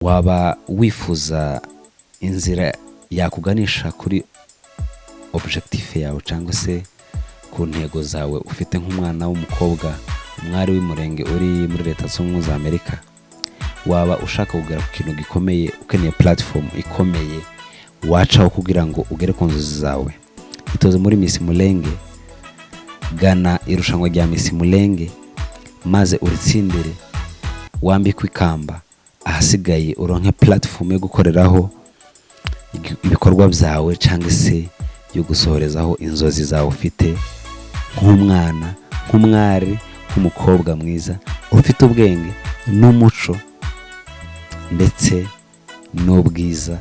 Waba wifuza inzira yakuganisha kuri objectif yawe cyangwa se ku ntego zawe ufite nk'umwana w'umukobwa, umwari w'Umurenge uri muri Leta Zunze Ubumwe za Amerika? Waba ushaka kugera ku kintu gikomeye, ukeneye platform ikomeye wacaho kugira ngo ugere ku nzozi zawe? Itoze muri Miss Mulenge, gana irushanwa rya Miss Mulenge maze uritsindire, wambikwe ikamba, ahasigaye uronke platform yo gukoreraho ibikorwa byawe cyangwa se yo gusohorezaho inzozi zawe ufite nk'umwana, nk'umwari, nk'umukobwa mwiza ufite ubwenge n'umuco ndetse n'ubwiza.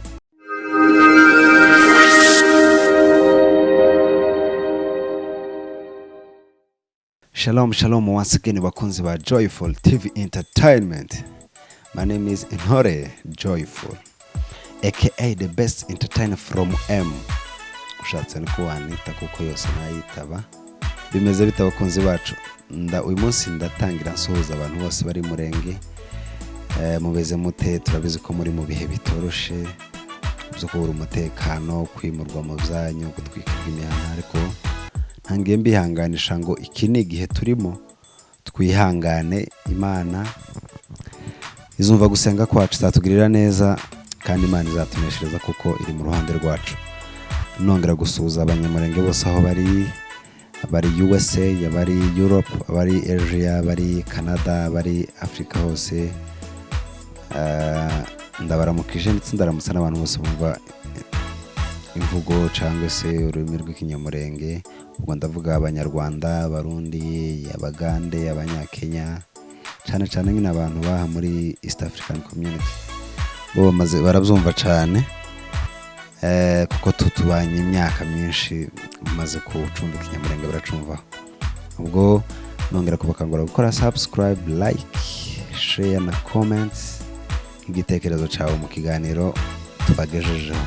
Shalom, shalom once again, bakunzi ba Joyful TV Entertainment. My name is Intore Joyful, aka the best entertainer from M. Ushatse niko wanita kuko yose nayitaba. Bimeze bite, abakunzi bacu? Nda uyu munsi ndatangira nsuhuza abantu bose bari Murenge. Mubeze mute? Turabizi ko muri mu bihe bitoroshe byo kubura umutekano, kwimurwa mu byanyu, gutwikirwa imihana, ariko ntangiye mbihanganisha ngo iki ni igihe turimo, twihangane. Imana izumva gusenga kwacu, izatugirira neza kandi Imana izatuneshereza kuko iri mu ruhande rwacu. Nongera gusuhuza Abanyamurenge bose aho bari, abari USA, abari Europe, abari Asia, abari Canada, abari Afurika hose. Ndabaramukije ndetse ndaramutsa n'abantu bose bumva imvugo cyangwa se ururimi rw'Ikinyamurenge. Ubwo ndavuga Abanyarwanda, Abarundi, Abagande, Abanyakenya, cyane cyane nyine abantu baha muri East African Community, bo bamaze barabyumva cyane, kuko tutubanye imyaka myinshi, bamaze kucumva Ikinyamurenge, baracumvaho. Ubwo nongera kubakangurira gukora subscribe, like, share na comments nk'igitekerezo cyawe mu kiganiro tubagejejeho.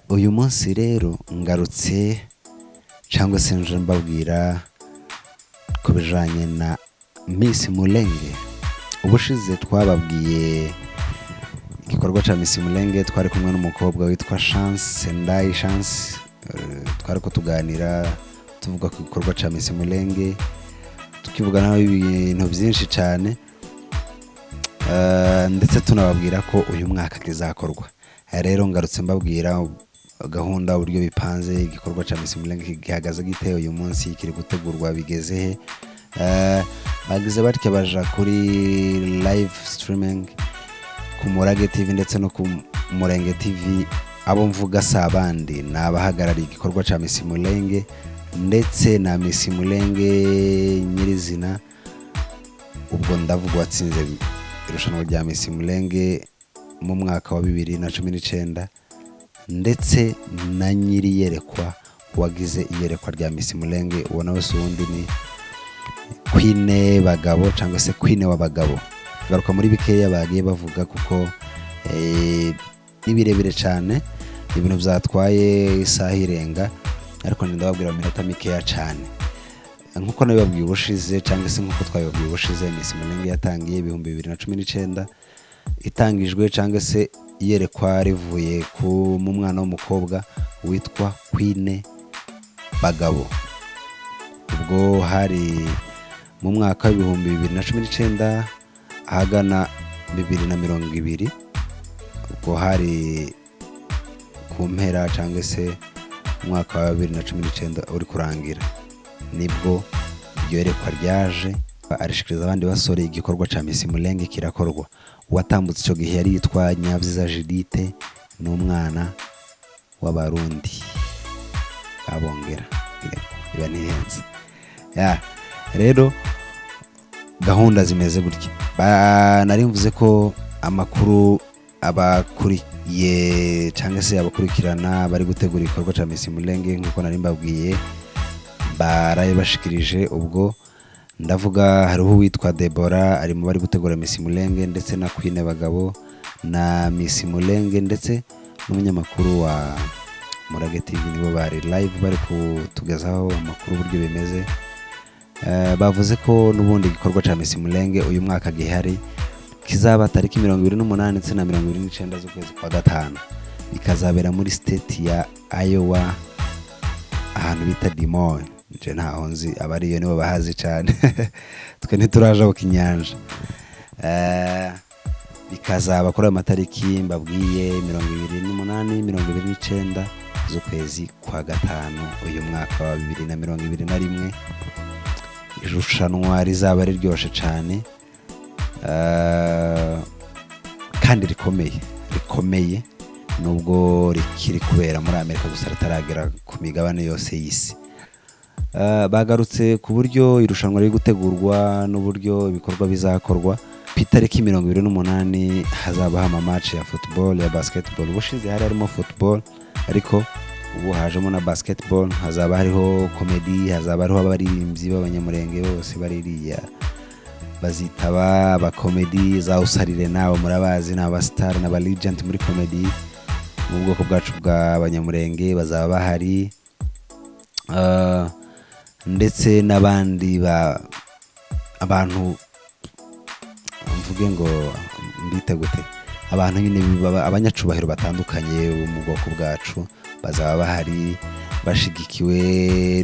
Uyu munsi rero ngarutse cyangwa se nje mbabwira ku bijanye na Miss Mulenge. Ubushize twababwiye igikorwa cya Miss Mulenge, twari kumwe n'umukobwa witwa Chance Ndayi Chance. Twari ko tuganira tuvuga ku gikorwa cya Miss Mulenge, tukivuganaho ibintu byinshi cyane, ndetse tunababwira ko uyu mwaka kizakorwa. Rero ngarutse mbabwira gahunda, uburyo bipanze, igikorwa cya Miss Mulenge gihagaze gite uyu munsi, kiri gutegurwa bigeze he. Bagize batya baja kuri live streaming ku Murage TV ndetse no ku Murenge TV. Abo mvuga si abandi, ni abahagarariye igikorwa cya Miss Mulenge ndetse na Miss Mulenge nyirizina. Ubwo ndavuga uwatsinze irushanwa rya Miss Mulenge mu mwaka wa 2019, ndetse na nyiri iyerekwa, wagize iyerekwa rya Miss Mulenge. Uwo nawe si uwundi, ni Queen Bagabo cyangwa se Queen w'abagabo. Garuka muri bikeya bagiye bavuga kuko ni birebire cyane, ibintu byatwaye isaha irenga, ariko ndababwira mu minota mikeya cyane. Nk'uko nabibabwiye ubushize cyangwa se nk'uko twabibabwiye ubushize, Miss Mulenge yatangiye 2019, itangijwe cyangwa se iyerekwa rivuye ku mu mwana w'umukobwa witwa Queen Bagabo. Ubwo hari mu mwaka wa 2019, ahagana 2020. Ubwo hari ku mpera cyangwa se umwaka wa 2019 uri kurangira, nibwo iryo yerekwa ryaje, arishikiriza abandi basore, igikorwa cya Miss Mulenge kirakorwa. Uwatambutse icyo gihe yari yitwa Nyabyiza Judith, ni umwana w'Abarundi babongera iba ntihenze ya. Rero gahunda zimeze gutya. Nari mvuze ko amakuru abakuriye cyangwa se abakurikirana bari gutegura igikorwa cya Miss Mulenge, nk'uko nari mbabwiye, barayibashikirije. Ubwo ndavuga hariho uwitwa Debora ari mu bari gutegura Miss Mulenge, ndetse na Queen Bagabo na Miss Mulenge, ndetse n'umunyamakuru wa Murage TV, nibo bari live bari kutugezaho amakuru uburyo bimeze. Bavuze ko n'ubundi igikorwa cya Miss Mulenge uyu mwaka gihari. Kizaba tariki 28 ndetse na 29 z'ukwezi kwa gatanu, bikazabera muri state ya Iowa, ahantu bita Des Moines. Nje ntaho nzi, abariyo nibo bahazi cyane, twe ntiturajabuka inyanja. Bikazaba kuri ayo matariki mbabwiye, 28, 29 z'ukwezi kwa gatanu uyu mwaka wa 2021. Irushanwa rizaba riryoshe cyane, kandi rikomeye rikomeye, nubwo rikiri kubera muri Amerika gusa, ritaragera ku migabane yose y'isi. Bagarutse ku buryo irushanwa riri gutegurwa n'uburyo ibikorwa bizakorwa. Ku itariki 28 hazabaho amamatch ya football, ya basketball. Ubushize hari harimo football, ariko ubu hajemo na basketball. Hazaba hariho comedy, hazaba hariho abaririmbyi b'Abanyamurenge bose baririya bazitaba, abakomedi za Usarire, nawe murabazi, ni abastar n'aba legend muri comedy mu bwoko bwacu bw'Abanyamurenge, bazaba bahari. Ndetse n'abandi ba abantu, mvuge ngo mbite gute, abantu nyine abanyacubahiro batandukanye bo mu bwoko bwacu bazaba bahari, bashigikiwe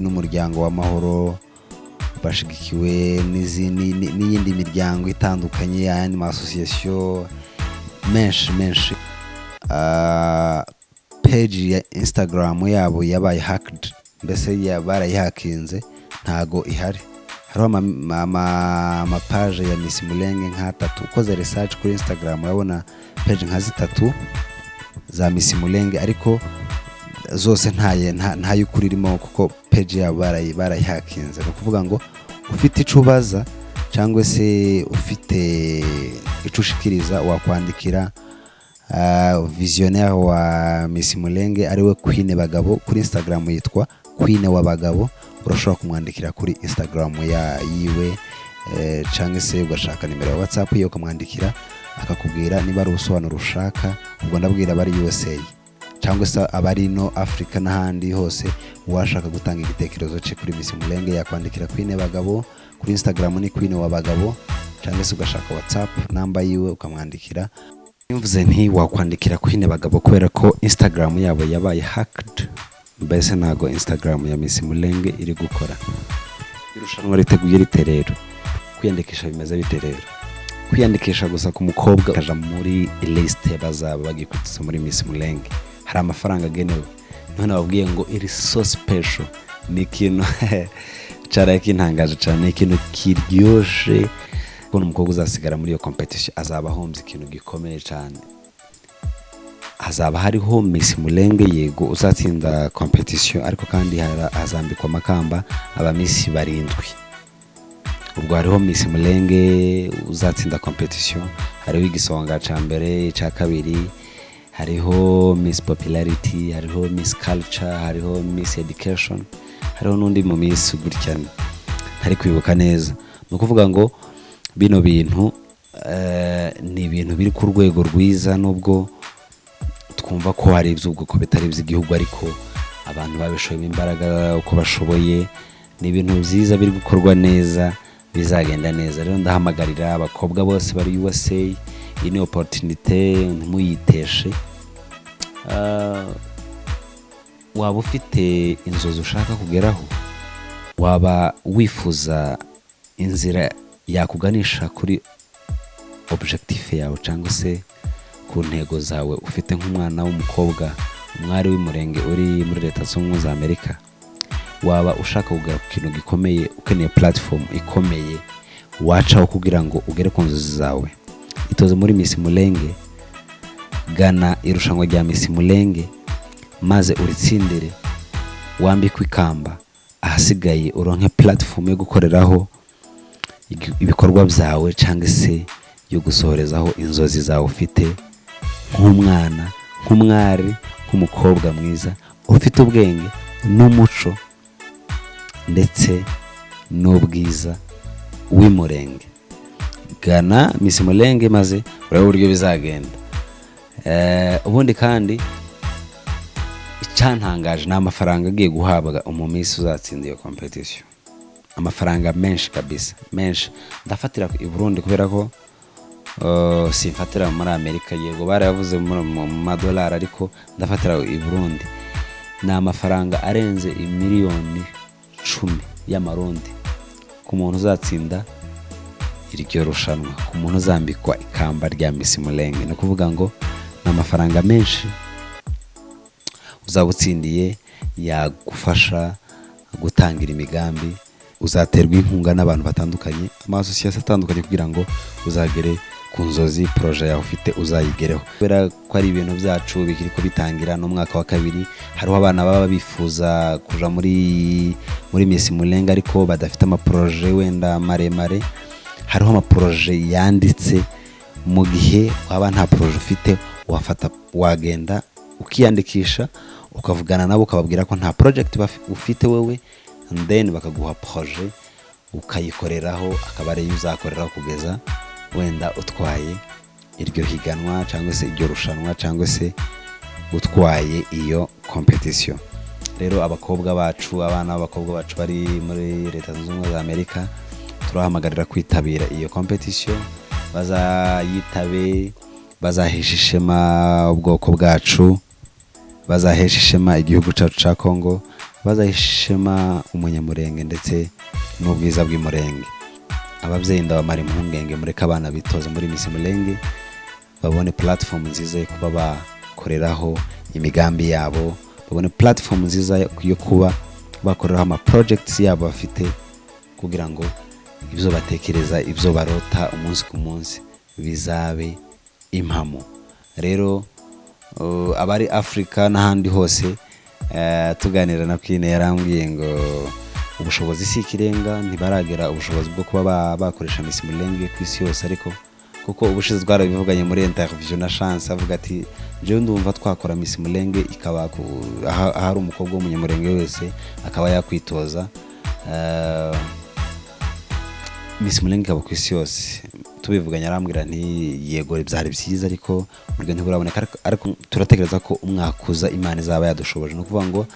n'umuryango w'amahoro, bashigikiwe n'iyindi miryango itandukanye, ayandi ma association menshi menshi. Page ya Instagram yabo yabaye hacked, mbese barayihakinze, ntago ihari. Hariho amapage ya Miss Mulenge nk'atatu. Ukoze research kuri Instagram urabona page nka zitatu za Miss Mulenge, ariko zose nta y'ukuri irimo, kuko page yabo barayihakinze. Ni ukuvuga ngo ufite icyo ubaza cyangwa se ufite icyo ushikiriza, wakwandikira visionnaire wa Miss Mulenge, ariwe Queen Bagabo. Kuri Instagram yitwa Queen wa Bagabo. Urashobora kumwandikira kuri Instagram ya yiwe, cyangwa se ugashaka nimero ya WhatsApp ye ukamwandikira, akakubwira niba ari ubusobanuro ushaka. Ubwo ndabwira abari USA cyangwa se abari no Africa n'ahandi hose, uwashaka gutanga igitekerezo cye kuri Miss Mulenge yakwandikira Queen Bagabo kuri Instagram, ni Queen wa Bagabo, cyangwa se ugashaka WhatsApp namba yiwe ukamwandikira. Mvuze nti wakwandikira Queen Bagabo kubera ko Instagram yabo yabaye hacked, mbese ntago Instagram ya Miss Mulenge iri gukora. Irushanwa riteguye rite rero? Kwiyandikisha bimeze bite rero? Kwiyandikisha gusa ku mukobwa akaja muri liste bazaba bagikurikiza muri Miss Mulenge, hari amafaranga agenewe. None babwiye ngo iri so special, ni ikintu caraye kintangaje cyane, ni ikintu kiryoshe kubona umukobwa uzasigara muri iyo competition azaba ahombye ikintu gikomeye cyane. Hazaba hariho Miss Mulenge, yego, uzatsinda competition, ariko kandi hazambikwa amakamba aba Miss barindwi. Ubwo hariho Miss Mulenge uzatsinda competition, hariho igisonga cya mbere, icya kabiri, hariho Miss Popularity, hariho Miss Culture, hariho Miss Education, hariho n'undi mu Miss gutya ntari kwibuka neza. Ni ukuvuga ngo bino bintu ni ibintu biri ku rwego rwiza, nubwo twumva ko hari iby'ubwoko bitari iby'igihugu, ariko abantu babishoyemo imbaraga uko bashoboye. Ni ibintu byiza biri gukorwa neza, bizagenda neza. Rero ndahamagarira abakobwa bose bari USA, iyi ni opportunité, ntimuyiteshe. Waba ufite inzozi ushaka kugeraho, waba wifuza inzira yakuganisha kuri objectif yawe cyangwa se ku ntego zawe ufite nk'umwana w'umukobwa, umwari w'Umurenge uri muri Leta Zunze Ubumwe za Amerika, waba ushaka kugera ku kintu gikomeye, ukeneye platform ikomeye wacaho kugira ngo ugere ku nzozi zawe, itoze muri Miss Mulenge. Gana irushanwa rya Miss Mulenge maze uritsindire, wambikwe ikamba, ahasigaye uronke platform yo gukoreraho ibikorwa byawe cyangwa se yo gusohorezaho inzozi zawe ufite nk'umwana, nk'umwari, nk'umukobwa mwiza ufite ubwenge n'umuco ndetse n'ubwiza w'Imurenge. Gana Miss Mulenge maze urebe uburyo bizagenda. Ubundi kandi icyantangaje ni amafaranga agiye guhabwa umumiss uzatsinda iyo competition, amafaranga menshi kabisa, menshi. Ndafatira i Burundi kubera ko Simfatira muri Amerika, yego barayavuze mu madolari, ariko ndafatira i Burundi. Ni amafaranga arenze 10 miliyoni y'amarundi ku muntu uzatsinda iryo rushanwa, ku muntu uzambikwa ikamba rya Miss Mulenge. Ni ukuvuga ngo ni amafaranga menshi uzaba utsindiye, yagufasha gutangira imigambi. Uzaterwa inkunga n'abantu batandukanye, ama association atandukanye, kugira ngo uzagere ku nzozi, projet yawe ufite uzayigereho. Kubera ko ari ibintu byacu bikiri kubitangira n'umwaka wa kabiri, hariho abana baba bifuza kuja muri Miss Mulenge ariko badafite ama projet wenda maremare. Hariho ama projet yanditse. Mu gihe waba nta projet ufite, wafata wagenda ukiyandikisha, ukavugana nabo, ukababwira ko nta project ufite wowe, and then bakaguha projet ukayikoreraho, akaba ariyo uzakoreraho kugeza wenda utwaye iryo higanwa cyangwa se iryo rushanwa cyangwa se utwaye iyo competition. Rero abakobwa bacu, abana b'abakobwa bacu bari muri Leta Zunze Ubumwe za Amerika, turahamagarira kwitabira iyo competition. Bazayitabe, bazahesha ishema ubwoko bwacu, bazahesha ishema igihugu cyacu cya Congo, bazahesha ishema umunyamurenge ndetse n'ubwiza bw'Imurenge. Ababyeyi ndabamara impungenge, mureke abana bitoza muri Miss Mulenge, babone platform nziza yo kuba bakoreraho imigambi yabo, babone platform nziza yo kuba bakoreraho ama projects yabo bafite, kugira ngo ibyo batekereza, ibyo barota umunsi ku munsi bizabe impamo. Rero abari Afurika n'ahandi hose, tuganira na Queen yarambwiye ngo ubushobozi si ikirenga, ntibaragera ubushobozi bwo kuba bakoresha Miss Mulenge ku isi yose. Ariko kuko ubushize twarabivuganye muri interview na Chance, avuga ati: "Njyewe ndumva twakora Miss Mulenge ikaba ahari umukobwa w'umunyamurenge wese akaba yakwitoza, Miss Mulenge ikaba ku isi yose." Tubivuganye arambwira nti: "Yego, byari byiza, ariko uburyo ntiburaboneka." Ariko turatekereza ko umwaka uza Imana izaba yadushoboje. Ni ukuvuga ngo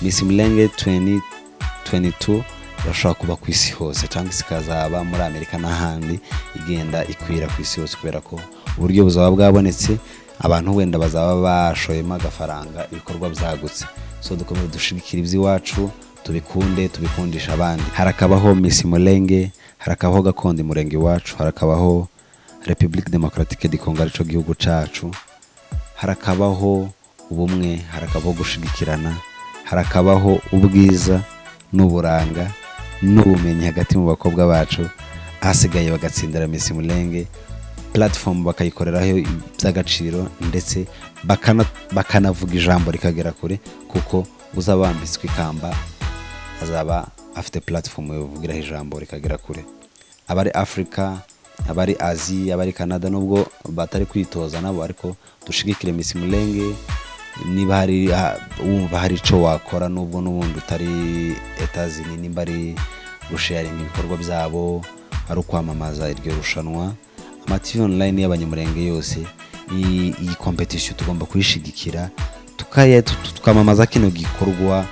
Miss Mulenge 2022 irashobora kuba ku isi hose, cyangwa se ikazaba muri Amerika n'ahandi, igenda ikwira ku isi hose, kubera ko uburyo buzaba bwabonetse, abantu wenda bazaba bashoyemo agafaranga, ibikorwa byagutse. So dukomeze dushigikira iby'iwacu, tubikunde, tubikundisha abandi. Harakabaho Miss Mulenge, harakabaho gakondo Murenge iwacu, harakabaho République Démocratique du Congo arico gihugu cacu, harakabaho ubumwe, harakabaho gushigikirana, harakabaho ubwiza n'uburanga n'ubumenyi hagati mu bakobwa bacu. Ahasigaye bagatsindira Miss Mulenge, platform bakayikoreraho by'agaciro, ndetse bakanavuga ijambo rikagera kure, kuko uzaba wambitswe ikamba azaba afite platform yovugiraho ijambo rikagera kure. Abari Afurika, abari Aziya, abari Canada, nubwo batari kwitoza nabo, ariko dushigikire Miss Mulenge. Niba hari wumva hari icyo wakora, nubwo n'ubundi utari Etazini, nimba ari gusharinga ibikorwa byabo, ari ukwamamaza iryo rushanwa, ama TV online y'abanyamurenge yose, iyi competition tugomba kuyishigikira, tukamamaza kino gikorwa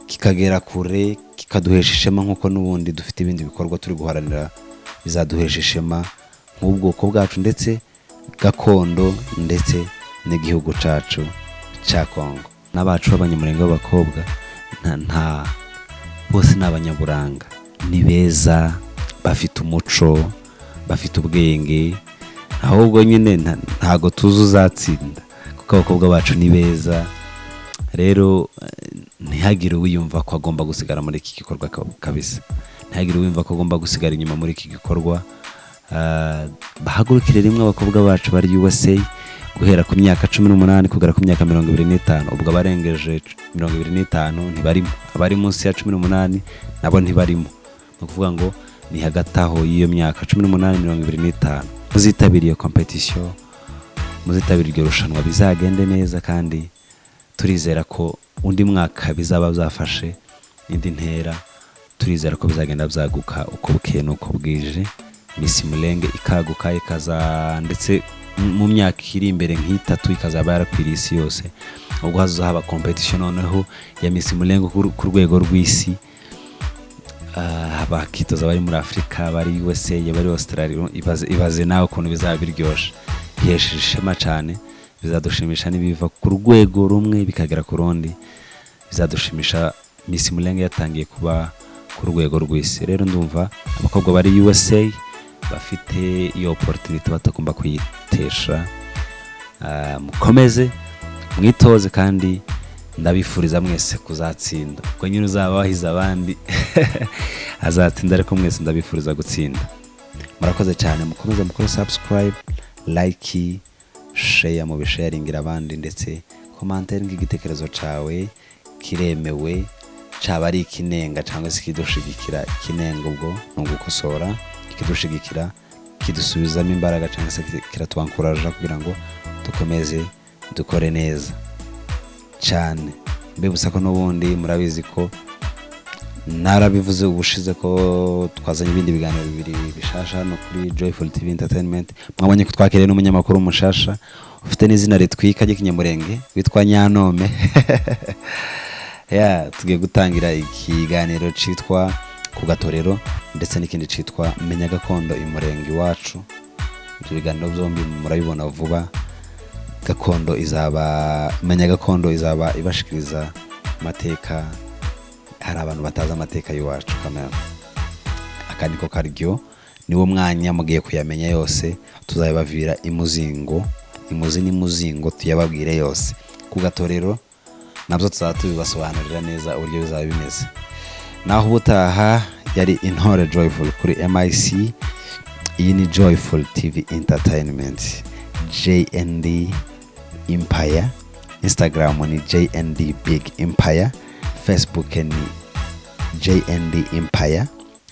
kikagera kure, kikaduhesha ishema, nk'uko n'ubundi dufite ibindi bikorwa turi guharanira bizaduhesha ishema nk'ubwoko bwacu, ndetse gakondo, ndetse n'igihugu cacu ca Kongo. N'abacu b'abanyamurenge b'abakobwa nta bose ni abanyaburanga, ni beza, bafite umuco, bafite ubwenge. Ahubwo nyine ntago tuzi uzatsinda, kuko abakobwa bacu ni beza. Rero ntihagire uwiyumva ko agomba gusigara muri iki gikorwa kabisa, ntihagire uwiyumva ko agomba gusigara inyuma muri iki gikorwa. Bahagurukire rimwe abakobwa bacu bari USA, guhera ku myaka 18 kugera ku myaka 25. Ubwo abarengeje 25 ntibarimo, abari munsi ya 18 nabo ntibarimo. Ni ukuvuga ngo ni hagati aho y'iyo myaka 18, 25. Muzitabire iyo competition, muzitabire iryo rushanwa, bizagende neza, kandi turizera ko undi mwaka bizaba byafashe indi ntera. Turizera ko bizagenda byaguka uko bukeye n'uko bwije, Miss Mulenge ikaguka, ikaza ndetse mu myaka iri imbere nk'itatu ikazaba yarakwiriye isi yose. Ubwo hazoza haba competition noneho ya Miss Mulenge ku rwego rw'isi. Bakitoza bari muri Afurika, bari USA, bari Australia. Ibaze, ibaze nawe ukuntu bizaba biryoshe, bihesheje ishema cyane. Bizadushimisha nibiva ku rwego rumwe bikagera ku rundi. Bizadushimisha Miss Mulenge yatangiye kuba ku rwego rw'isi. Rero ndumva abakobwa bari USA bafite iyo opportunity batagomba kuyitesha. Mukomeze mwitoze, kandi ndabifuriza mwese kuzatsinda. Ubwo nyine uzaba wahize abandi azatsinda, ariko mwese ndabifuriza gutsinda. Murakoze cyane. Mukomeze mukore subscribe, like, share, mubisharingira abandi, ndetse commentaire nk'igitekerezo cyawe kiremewe, cyaba ari ikinenga cyangwa se ikidushigikira. Ikinenga ubwo ni ugukosora, ikidushigikira kidusubizamo imbaraga cyangwa se kiratwankuraja kugira ngo dukomeze dukore neza cyane. Mbibutsa ko n'ubundi murabizi ko narabivuze ubushize ko twazanye ibindi biganiro bibiri bishasha hano kuri Joyful TV Entertainment. Mwabonye ko twakiriye n'umunyamakuru mushasha ufite n'izina ritwika ry'ikinyamurenge witwa Nyanome. Yeah, tugiye gutangira ikiganiro cyitwa Ku Gatorero ndetse n'ikindi cyitwa Menya Gakondo Imurenge Iwacu. Ibyo biganiro byombi murabibona vuba. Gakondo izaba, Menya Gakondo izaba ibashikiriza amateka. Hari abantu batazi amateka y'iwacu kamera. Aka niko karyo, niwo mwanya mugiye kuyamenya yose. Tuzabibavira imuzingo, imuzi n'imuzingo, tuyababwire yose. Ku Gatorero nabyo tuzaba tubibasobanurira neza uburyo bizaba bimeze. Naho ubutaha, yari Intore Joyful kuri mic. Iyi ni Joyful TV Entertainment, JND Empire. Instagram ni JND Big Empire, Facebook ni JND Empire,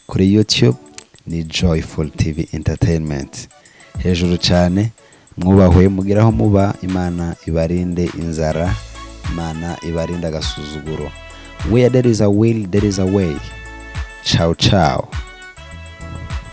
kuri YouTube ni Joyful TV Entertainment. Hejuru cyane, mwubahwe, mugire aho muba. Imana ibarinde inzara, Imana ibarinde agasuzuguro. Where there is a will, there is a way. Ciao ciao.